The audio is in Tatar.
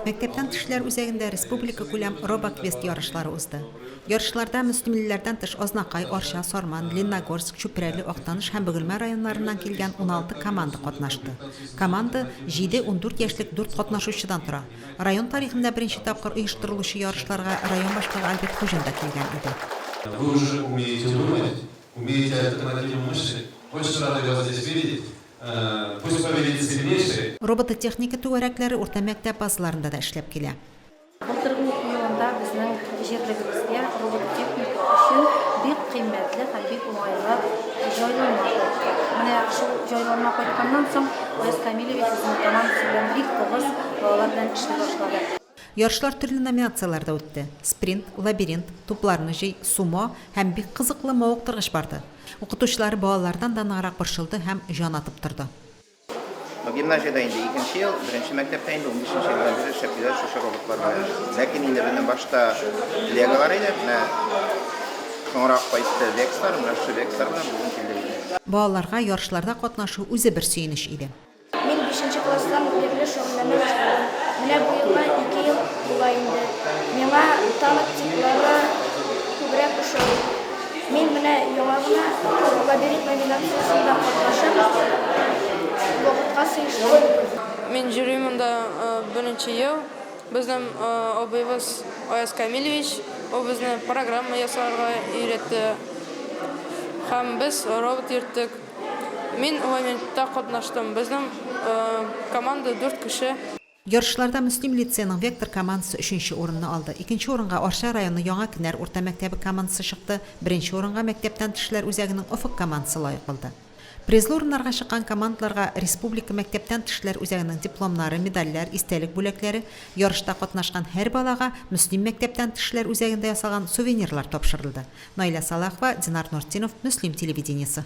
Мәктәптән тыш эшләр үзәгендә республикакүләм РобоКвест ярышлары узды. Ярышларда мөслимлеләрдән тыш Азнакай, Арча, Сарман, Лениногорск, Чүпрәле, Актаныш һәм Бөгелмә районнарыннан килгән 16 команда катнашты. Команда җиде-ундүрт яшьлек дүрт катнашучыдан тора. Район тарихында беренче тапкыр оештырылучы ярышларга район башлыгы Альберт Хуҗин да килгән иде. Вы уже умеете думать, умеете альтернативно мыслить. Очень рады вас здесь видеть. Пусть победит сильнейший. Робототехника түгәрәкләре урта мәктәп базаларында да эшләп килә. Былтыргы уку елында безнең җирлегебезгә робототехника өчен бик кыйммәтле һәм бик уңайлы җайланма кайтты. Менә шул җайланма кайтканнан соң Аяз Камилевич үзенең командасы белән бик тыгыз балалар белән эшли башлады. Ярышлар төрле номинацияләрдә үтте, спринт, лабиринт, тупларны җый, сумо һәм бик кызыклы мавыктыргыч барды. Укытучылары балалардан да ныграк борчылды һәм җан атып торды. Ну, гимназиядә инде икенче ел, беренче мәктәптә инде унбишенче елдан бирле эшләп киләбез шушы роботлар белән. Ләкин инде безнең башта Леголар иде, менә соңрак кайтты Векслар, менә шушы Векслар белән бүген килдек инде. Балаларга ярышларда катнашу үзе бер сөенеч иде. Мин бишенче класстан бирле шөгыльләнә башладым. Менә бу елга ике ел була инде. Миңа танк типлары күбрәк ошый. Мин менә яңа гына Лабиринт номинациясендә катнашып, вакытка сыештым. Мин йөрим монда беренче ел. Безнең абыебыз Аяз Камилевич, ул безне программа ясарга өйрәтте. Һәм без робот йөрттек. Мин лабиринтта катнаштым. Безнең команда дүрт кеше. Ярышларда Мөслим лицееның Вектор командасы өченче урынны алды. Икенче урынга Арча районы Яңа Кенәр урта мәктәбе командасы чыкты, беренче урынга мәктәптән тыш эшләр үзәгенең Офык командасы лаек булды. Призлы урыннарга чыккан командаларга республика мәктәптән тыш эшләр үзәгенең дипломнары, медальләр, истәлек бүләкләре, ярышта катнашкан һәр балага Мөслим мәктәптән тыш эшләр үзәгендә ясалган сувенирлар тапшырылды. Наилә Салахова, Динар Нуртдинов, Мөслим телевидениесе.